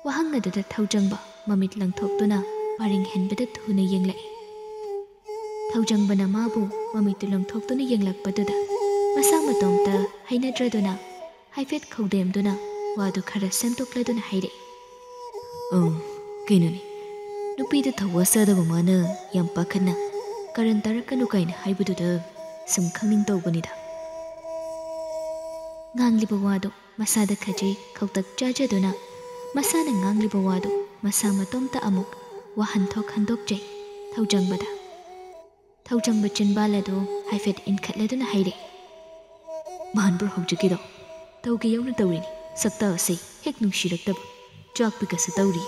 ꯋꯥꯍꯪ ꯑꯗꯨꯗ ꯊꯧꯖꯪꯕ ꯃꯃꯤꯠ ꯂꯪꯊꯣꯛꯇꯨꯅ ꯄꯥꯔꯤꯡ ꯍꯦꯟꯕꯗ ꯊꯨꯅ ꯌꯦꯡꯂꯛꯏ꯫ ꯊꯧꯖꯪꯕꯅ ꯃꯥꯕꯨ ꯃꯃꯤꯠꯇꯨ ꯂꯪꯊꯣꯛꯇꯨꯅ ꯌꯦꯡꯂꯛꯄꯗꯨꯗ ꯃꯁꯥ ꯃꯇꯣꯝꯇ ꯍꯩꯅꯗ꯭ꯔꯗꯨꯅ ꯍꯥꯏꯐꯦꯠ ꯈꯧꯗꯦꯝꯗꯨꯅ ꯋꯥꯗꯨ ꯈꯔ ꯁꯦꯝꯗꯣꯛꯂꯗꯨꯅ ꯍꯥꯏꯔꯛꯏ, "ꯑꯪ, ꯀꯩꯅꯣꯅꯦ, ꯅꯨꯄꯤꯗ ꯊꯧꯋꯥ ꯁꯥꯗꯕ ꯃꯥꯅ ꯌꯥꯝ ꯄꯥꯈꯠꯅ ꯀꯔꯟ ꯇꯥꯔꯛꯀꯅꯨ ꯀꯥꯏꯅ ꯍꯥꯏꯕꯗꯨꯗ ꯁꯨꯝ ꯈꯪꯅꯤꯡ ꯇꯧꯕꯅꯤꯗ꯫" ꯉꯥꯡꯂꯤꯕ ꯋꯥꯗꯨ ꯃꯁꯥꯗ ꯈꯖꯤꯛ ꯈꯧꯇꯛ ꯆꯥꯖꯗꯨꯅ ꯃꯁꯥꯅ ꯉꯥꯡꯂꯤꯕ ꯋꯥꯗꯨ ꯃꯁꯥ ꯃꯇꯣꯝꯇ ꯑꯃꯨꯛ ꯋꯥꯍꯟꯊꯣꯛ ꯍꯟꯗꯣꯛꯆꯩ ꯊꯧꯖꯪꯕꯗ꯫ ꯊꯧꯖꯪꯕ ꯆꯤꯟꯕꯥꯜ ꯑꯗꯨ ꯍꯥꯏꯐꯦꯠ ꯏꯟꯈꯠꯂꯗꯨꯅ ꯍꯥꯏꯔꯛꯏ, "ꯃꯥꯟꯕ꯭ꯔꯣ ꯍꯧꯖꯤꯛꯀꯤꯗꯣ? ꯇꯧꯒꯦ ꯌꯧꯅ ꯇꯧꯔꯤꯅꯤ꯫ ꯁꯛꯇꯥ ꯑꯁꯤ ꯍꯦꯛ ꯅꯨꯡꯁꯤꯔꯛꯇꯕ꯫ ꯆꯥꯛ ꯄꯤꯛꯀꯁꯨ ꯇꯧꯔꯤ꯫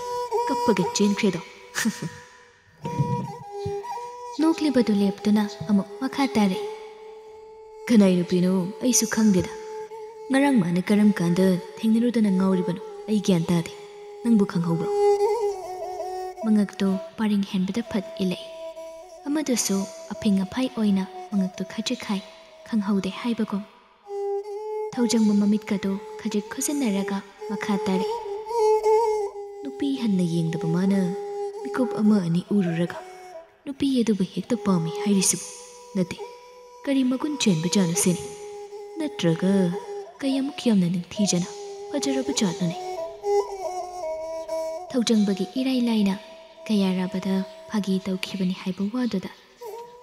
ꯀꯞꯄꯒ ꯆꯦꯟꯈ꯭ꯔꯦꯗꯣ꯫" ꯅꯣꯛꯂꯤꯕꯗꯨ ꯂꯦꯞꯇꯨꯅ ꯑꯃꯨꯛ ꯃꯈꯥ ꯇꯥꯔꯛꯏ, "ꯀꯅꯥꯏ ꯅꯨꯄꯤꯅꯣ? ꯑꯩꯁꯨ ꯈꯪꯗꯦꯗ꯫ ꯉꯔꯥꯡ ꯃꯥꯅ ꯀꯔꯝ ꯀꯥꯟꯗ ꯊꯦꯡꯅꯔꯨꯗꯅ ꯉꯥꯎꯔꯤꯕꯅꯣ? ꯑꯩ ꯒ꯭ꯌꯥꯟ ꯇꯥꯗꯦ꯫ ꯅꯪꯕꯨ ꯈꯪꯍꯧꯕ꯭ꯔꯣ?" ꯃꯉꯛꯇꯨ ꯄꯥꯔꯤꯡ ꯍꯦꯟꯕꯗ ꯐꯠ ꯏꯜꯂꯛꯏ꯫ ꯑꯃꯗꯨꯁꯨ ꯑꯐꯤꯡ ꯑꯐꯥꯏ ꯑꯣꯏꯅ ꯃꯉꯛꯇꯨ ꯈꯖꯤꯛ ꯍꯥꯏ, ꯈꯪꯍꯧꯗꯦ ꯍꯥꯏꯕꯒꯨꯝ꯫ ꯊꯧꯖꯪꯕ ꯃꯃꯤꯠꯀꯗꯨ ꯈꯖꯤꯛ ꯈꯨꯖꯤꯟꯅꯔꯒ ꯃꯈꯥ ꯇꯥꯔꯛꯏ, "ꯅꯨꯄꯤ ꯍꯟꯅ ꯌꯦꯡꯗꯕ ꯃꯥꯅ ꯃꯤꯀꯨꯞ ꯑꯃ ꯑꯅꯤ ꯎꯔꯨꯔꯒ ꯅꯨꯄꯤ ꯑꯗꯨꯕꯨ ꯍꯦꯛꯇ ꯄꯥꯝꯃꯤ ꯍꯥꯏꯔꯤꯁꯤꯕꯨ? ꯅꯠꯇꯦ, ꯀꯔꯤ ꯃꯒꯨꯟ ꯆꯦꯟꯕ ꯖꯥꯠꯅꯣ ꯁꯤꯅꯤ? ꯅꯠꯇ꯭ꯔꯒ ꯀꯌꯥꯃꯨꯛ ꯌꯥꯝꯅ ꯅꯤꯡꯊꯤꯖꯅ ꯐꯖꯔꯕ ꯖꯥꯠꯅꯣꯅꯦ?" ꯊꯧꯖꯪꯕꯒꯤ ꯏꯔꯥꯏ ꯂꯥꯏꯅ ꯀꯌꯥꯔꯥꯕꯗ ꯐꯥꯒꯤ ꯇꯧꯈꯤꯕꯅꯤ ꯍꯥꯏꯕ ꯋꯥꯗꯨꯗ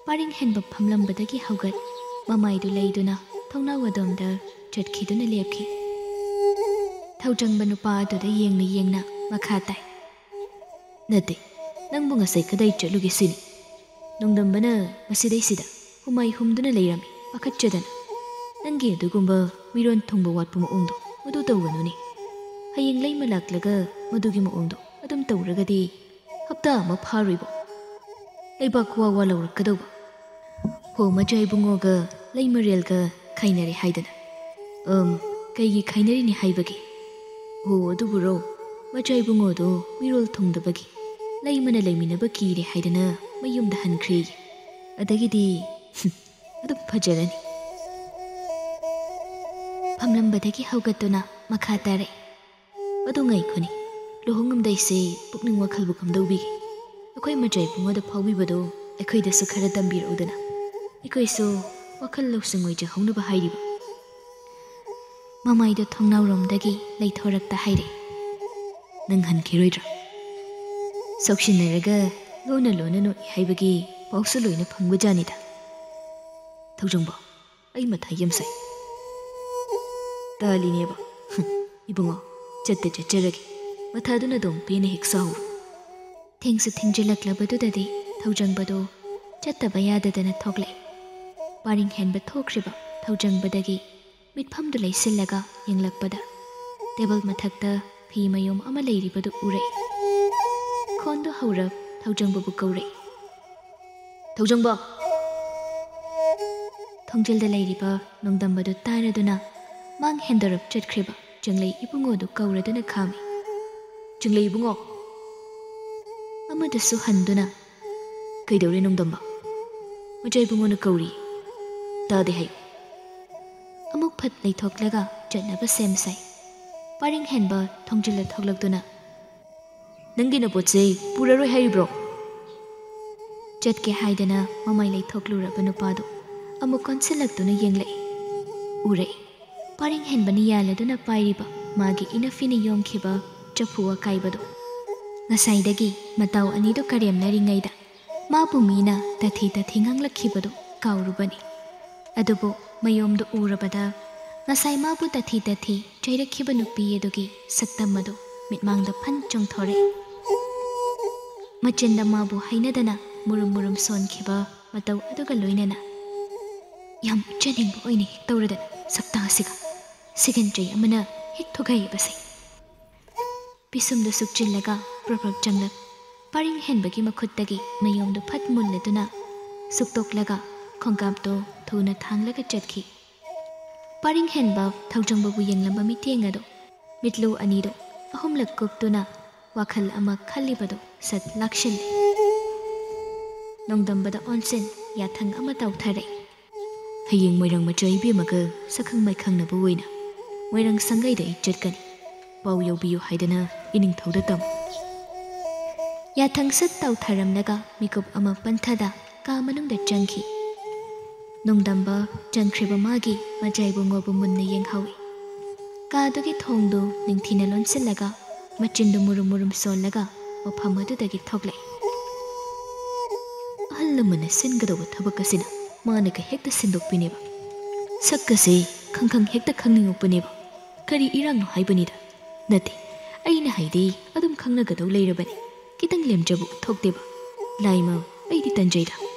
ꯄꯥꯔꯤꯡ ꯍꯦꯟꯕ ꯐꯝꯂꯝꯕꯗꯒꯤ ꯍꯧꯒꯠ, ꯃꯃꯥꯏꯗꯨ ꯂꯩꯗꯨꯅ ꯊꯣꯡꯅꯥꯎ ꯑꯗꯣꯝꯗ ꯆꯠꯈꯤꯗꯨꯅ ꯂꯦꯞꯈꯤ꯫ ꯊꯧꯖꯪꯕ ꯅꯨꯄꯥ ꯑꯗꯨꯗ ꯌꯦꯡꯅ ꯌꯦꯡꯅ ꯃꯈꯥ ꯇꯥꯏ, "ꯅꯠꯇꯦ, ꯅꯪꯕꯨ ꯉꯁꯥꯏ ꯀꯗꯥꯏ ꯆꯠꯂꯨꯒꯦ ꯁꯤꯅꯤ? ꯅꯣꯡꯗꯝꯕꯅ ꯃꯁꯤꯗꯩꯁꯤꯗ ꯍꯨꯃꯥꯏ ꯍꯨꯝꯗꯨꯅ ꯂꯩꯔꯝꯃꯤ, ꯄꯥꯈꯠꯆꯗꯅ꯫ ꯅꯪꯒꯤ ꯑꯗꯨꯒꯨꯝꯕ ꯃꯤꯔꯣꯟ ꯊꯨꯡꯕ ꯋꯥꯠꯄ ꯃꯑꯣꯡꯗꯣ ꯃꯗꯨ ꯇꯧꯒꯅꯨꯅꯦ꯫ ꯍꯌꯦꯡ ꯂꯩꯃ ꯂꯥꯛꯂꯒ ꯃꯗꯨꯒꯤ ꯃꯑꯣꯡꯗꯣ ꯑꯗꯨꯝ ꯇꯧꯔꯒꯗꯤ ꯍꯞꯇꯥ ꯑꯃ ꯐꯥꯔꯣꯏꯕꯣ꯫ ꯂꯩꯕꯥꯛ ꯋꯥ ꯋꯥ ꯂꯧꯔꯛꯀꯗꯧꯕ꯫ ꯍꯣ, ꯃꯆꯥ ꯏꯕꯨꯡꯉꯣꯒ ꯂꯩꯃꯔꯦꯜꯒ ꯈꯥꯏꯅꯔꯦ ꯍꯥꯏꯗꯅ꯫ ꯑꯝ, ꯀꯩꯒꯤ ꯈꯥꯏꯅꯔꯤꯅꯤ ꯍꯥꯏꯕꯒꯦ? ꯍꯣ, ꯑꯗꯨꯕꯨꯔꯣ, ꯃꯆꯥ ꯏꯕꯨꯡꯉꯣꯗꯣ ꯃꯤꯔꯣꯜ ꯊꯨꯡꯗꯕꯒꯤ ꯂꯩꯃꯅ ꯂꯩꯃꯤꯟꯅꯕ ꯀꯤꯔꯦ ꯍꯥꯏꯗꯅ ꯃꯌꯨꯝꯗ ꯍꯟꯈ꯭ꯔꯦ꯫ ꯑꯗꯒꯤꯗꯤ, ꯍꯨꯝ, ꯑꯗꯨꯝ ꯐꯖꯔꯅꯤ꯫" ꯐꯝꯂꯝꯕꯗꯒꯤ ꯍꯧꯒꯠꯇꯨꯅ ꯃꯈꯥ ꯇꯥꯔꯛꯏ, "ꯑꯗꯨ ꯉꯥꯏꯈꯣꯅꯦ, ꯂꯨꯍꯣꯡꯉꯝꯗꯥꯏꯁꯦ ꯄꯨꯛꯅꯤꯡ ꯋꯥꯈꯜꯕꯨ ꯀꯝꯗꯧꯕꯤꯒꯦ? ꯑꯩꯈꯣꯏ ꯃꯆꯥ ꯏꯕꯨꯡꯉꯣꯗ ꯐꯥꯎꯕꯤꯕꯗꯣ ꯑꯩꯈꯣꯏꯗꯁꯨ ꯈꯔ ꯇꯝꯕꯤꯔꯛꯎꯗꯅ꯫ ꯑꯩꯈꯣꯏꯁꯨ ꯋꯥꯈꯜ ꯂꯧꯁꯤꯡ ꯑꯣꯏꯖꯍꯧꯅꯕ ꯍꯥꯏꯔꯤꯕ꯫" ꯃꯃꯥꯏꯗꯣ ꯊꯣꯡꯅꯥꯎꯔꯣꯝꯗꯒꯤ ꯂꯩꯊꯣꯔꯛꯇ ꯍꯥꯏꯔꯛꯏ, "ꯅꯪ ꯍꯟꯈꯤꯔꯣꯏꯗ꯭ꯔꯣ? ꯁꯥꯎꯁꯤꯟꯅꯔꯒ ꯂꯣꯟꯅ ꯂꯣꯟꯅ ꯅꯣꯛꯏ ꯍꯥꯏꯕꯒꯤ ꯄꯥꯎꯁꯨ ꯂꯣꯏꯅ ꯐꯪꯕꯖꯥꯠꯅꯤꯗ꯫" ꯊꯧꯖꯪꯕ, ꯑꯩ ꯃꯊꯥ ꯌꯥꯝ ꯁꯥꯏ꯫ ꯇꯥꯜꯂꯤꯅꯦꯕ꯫ ꯏꯕꯨꯡꯉꯣ, ꯆꯠꯇ ꯆꯠꯆꯔꯒꯦ꯫ ꯃꯊꯥꯗꯨꯅ ꯑꯗꯨꯝ ꯄꯦꯟꯅ ꯍꯦꯛ ꯁꯥꯍꯧꯔꯣ꯫ ꯊꯦꯡꯁꯨ ꯊꯦꯡꯖꯤꯜꯂꯛꯂꯕꯗꯨꯗꯗꯤ ꯊꯧꯖꯪꯕꯗꯣ ꯆꯠꯇꯕ ꯌꯥꯗꯗꯅ ꯊꯣꯛꯂꯛꯏ꯫ ꯄꯥꯔꯤꯡ ꯍꯦꯟꯕ ꯊꯣꯛꯈ꯭ꯔꯤꯕ ꯊꯧꯖꯪꯕꯗꯒꯤ ꯃꯤꯠꯐꯝꯗꯨ ꯂꯩꯁꯤꯜꯂꯒ ꯌꯦꯡꯂꯛꯄꯗ, ꯇꯦꯕꯜ ꯃꯊꯛꯇ ꯐꯤ ꯃꯌꯣꯝ ꯑꯃ ꯂꯩꯔꯤꯕꯗꯨ ꯎꯔꯛꯏ꯫ ꯈꯣꯟꯗꯨ ꯍꯧꯔꯞ ꯊꯧꯖꯪꯕꯕꯨ ꯀꯧꯔꯛꯏ꯫ "ꯊꯧꯖꯪꯕ!" ꯊꯣꯡꯖꯤꯜꯗ ꯂꯩꯔꯤꯕ ꯅꯣꯡꯗꯝꯕꯗꯨ ꯇꯥꯔꯗꯨꯅ ꯃꯥꯡ ꯍꯦꯟꯗꯣꯔꯞ ꯆꯠꯈ꯭ꯔꯤꯕ ꯆꯪꯂꯩ ꯏꯕꯨꯡꯉꯣꯗꯨ ꯀꯧꯔꯗꯨꯅ ꯈꯥꯝꯃꯤ꯫ "ꯆꯪꯂꯩ ꯏꯕꯨꯡꯉꯣ!" ꯑꯃꯗꯨꯁꯨ ꯍꯟꯗꯨꯅ, "ꯀꯩꯗꯧꯔꯦ ꯅꯣꯡꯗꯝꯕ? ꯃꯆꯥ ꯏꯕꯨꯡꯉꯣꯅ ꯀꯧꯔꯤ꯫ ꯇꯥꯗꯦ ꯍꯥꯏꯌꯨ꯫" ꯑꯃꯨꯛ ꯐꯠ ꯂꯩꯊꯣꯛꯂꯒ ꯆꯠꯅꯕ ꯁꯦꯝ ꯁꯥꯏ꯫ ꯄꯥꯔꯤꯡ ꯍꯦꯟꯕ ꯊꯣꯡꯖꯤꯜꯂ ꯊꯣꯛꯂꯛꯇꯨꯅ, "ꯅꯪꯒꯤ ꯅꯄꯣꯠꯁꯦ ꯄꯨꯔꯔꯣꯏ ꯍꯥꯏꯔꯤꯕ꯭ꯔꯣ?" ꯆꯠꯀꯦ ꯍꯥꯏꯗꯅ ꯃꯃꯥꯏ ꯂꯩꯊꯣꯛꯂꯨꯔꯕ ꯅꯨꯄꯥꯗꯨ ꯑꯃꯨꯛ ꯀꯣꯟꯁꯤꯜꯂꯛꯇꯨꯅ ꯌꯦꯡꯂꯛꯏ꯫ ꯎꯔꯛꯏ꯫ ꯄꯥꯔꯤꯡ ꯍꯦꯟꯕꯅ ꯌꯥꯜꯂꯗꯨꯅ ꯄꯥꯏꯔꯤꯕ ꯃꯥꯒꯤ ꯏꯅꯐꯤꯅ ꯌꯣꯝꯈꯤꯕ ꯆꯐꯨ ꯑꯀꯥꯏꯕꯗꯨ꯫ ꯉꯁꯥꯏꯗꯒꯤ ꯃꯇꯥꯎ ꯑꯅꯤꯗꯨ ꯀꯔꯦꯝꯅꯔꯤꯉꯩꯗ ꯃꯥꯕꯨ ꯃꯤꯅ ꯇꯊꯤ ꯇꯊꯤ ꯉꯥꯡꯂꯛꯈꯤꯕꯗꯨ ꯀꯥꯎꯔꯨꯕꯅꯤ꯫ ꯑꯗꯨꯕꯨ ꯃꯌꯣꯝꯗꯨ ꯎꯔꯕꯗ ꯉꯁꯥꯏ ꯃꯥꯕꯨ ꯇꯊꯤ ꯇꯊꯤ ꯆꯩꯔꯛꯈꯤꯕ ꯅꯨꯄꯤ ꯑꯗꯨꯒꯤ ꯁꯛꯇꯝ ꯑꯗꯨ ꯃꯤꯠꯃꯥꯡꯗ ꯐꯟ ꯆꯣꯡꯊꯣꯔꯛꯏ꯫ ꯃꯆꯤꯟꯗ ꯃꯥꯕꯨ ꯍꯩꯅꯗꯅ ꯃꯨꯔꯨꯝ ꯃꯨꯔꯨꯝ ꯁꯣꯟꯈꯤꯕ ꯃꯇꯧ ꯑꯗꯨꯒ ꯂꯣꯏꯅꯅ, "ꯌꯥꯝ ꯎꯠꯆꯅꯤꯡꯕ ꯑꯣꯏꯅ ꯍꯦꯛ ꯇꯧꯔꯗꯅ ꯁꯛꯇꯥ ꯑꯁꯤꯒ, ꯁꯤꯒꯟ ꯆꯩ ꯑꯃꯅ ꯍꯦꯛ ꯊꯨꯒꯥꯏꯕꯁꯦ!" ꯄꯤꯁꯨꯝꯗꯨ ꯁꯨꯛꯆꯤꯜꯂꯒ ꯄ꯭ꯔꯞ ꯄ꯭ꯔꯞ ꯆꯪꯂꯛ꯫ ꯄꯥꯔꯤꯡ ꯍꯦꯟꯕꯒꯤ ꯃꯈꯨꯠꯇꯒꯤ ꯃꯌꯣꯝꯗꯨ ꯐꯠ ꯃꯨꯜꯂꯗꯨꯅ ꯁꯨꯛꯇꯣꯛꯂꯒ ꯈꯣꯡꯀꯥꯞꯇꯨ ꯊꯨꯅ ꯊꯥꯡꯂꯒ ꯆꯠꯈꯤ꯫ ꯄꯥꯔꯤꯡ ꯍꯦꯟꯕ ꯊꯧꯖꯪꯕꯕꯨ ꯌꯦꯡꯂꯝꯕ ꯃꯤꯠꯌꯦꯡ ꯑꯗꯨ ꯃꯤꯠꯂꯨ ꯑꯅꯤꯗꯨ ꯑꯍꯨꯝꯂꯛ ꯀꯨꯞꯇꯨꯅ ꯋꯥꯈꯜ ꯑꯃ ꯈꯜꯂꯤꯕꯗꯨ ꯁꯠ ꯂꯥꯛꯁꯤꯜꯂꯤ꯫ ꯅꯣꯡꯗꯝꯕꯗ ꯑꯣꯟꯁꯤꯟ ꯌꯥꯊꯪ ꯑꯃ ꯇꯧꯊꯔꯛꯏ꯫ "ꯍꯌꯦꯡ ꯃꯣꯏꯔꯥꯡ ꯃꯆꯥ ꯏꯕꯦꯝꯃꯒ ꯁꯛꯈꯪ ꯃꯥꯏꯈꯪꯅꯕ ꯑꯣꯏꯅ ꯃꯣꯏꯔꯥꯡ ꯁꯪꯒꯩꯗ ꯑꯩ ꯆꯠꯀꯅꯤ꯫ ꯄꯥꯎ ꯌꯧꯕꯤꯌꯨ ꯍꯥꯏꯗꯅ ꯏꯅꯤꯡꯊꯧꯗ ꯇꯝꯃꯨ꯫" ꯌꯥꯊꯪ ꯁꯠ ꯇꯧꯊꯔꯝꯂꯒ ꯃꯤꯀꯨꯞ ꯑꯃ ꯄꯟꯊꯗ ꯀꯥ ꯃꯅꯨꯡꯗ ꯆꯪꯈꯤ꯫ ꯅꯣꯡꯗꯝꯕ ꯆꯪꯈ꯭ꯔꯤꯕ ꯃꯥꯒꯤ ꯃꯆꯥ ꯏꯕꯨꯡꯉꯣꯕꯨ ꯃꯨꯟꯅ ꯌꯦꯡꯍꯧꯏ꯫ ꯀꯥꯗꯨꯒꯤ ꯊꯣꯡꯗꯨ ꯅꯤꯡꯊꯤꯅ ꯂꯣꯟꯁꯤꯜꯂꯒ ꯃꯆꯤꯟꯗꯨ ꯃꯨꯔꯨꯝ ꯃꯨꯔꯨꯝ ꯁꯣꯜꯂꯒ ꯃꯐꯝ ꯑꯗꯨꯗꯒꯤ ꯊꯣꯛꯂꯛꯏ꯫ ꯑꯍꯜ ꯂꯃꯟꯅ ꯁꯤꯟꯒꯗꯧꯕ ꯊꯕꯛ ꯑꯁꯤꯅ ꯃꯥꯅꯒ ꯍꯦꯛꯇ ꯁꯤꯟꯗꯣꯛꯄꯤꯅꯦꯕ꯫ ꯁꯛꯀꯁꯦ ꯈꯪ ꯈꯪ ꯍꯦꯛꯇ ꯈꯪꯅꯤꯡꯉꯛꯄꯅꯦꯕ꯫ ꯀꯔꯤ ꯏꯔꯥꯡꯅꯣ ꯍꯥꯏꯕꯅꯤꯗ꯫ ꯅꯠꯇꯦ, ꯑꯩꯅ ꯍꯥꯏꯗꯤ ꯑꯗꯨꯝ ꯈꯪꯅꯒꯗꯧ ꯂꯩꯔꯕꯅꯤ꯫ ꯈꯤꯇꯪ ꯂꯦꯝꯖꯕ ꯎꯠꯊꯣꯛꯇꯦꯕ꯫ ꯂꯥꯏꯃ, ꯑꯩꯗꯤ ꯇꯟꯖꯩꯗ꯫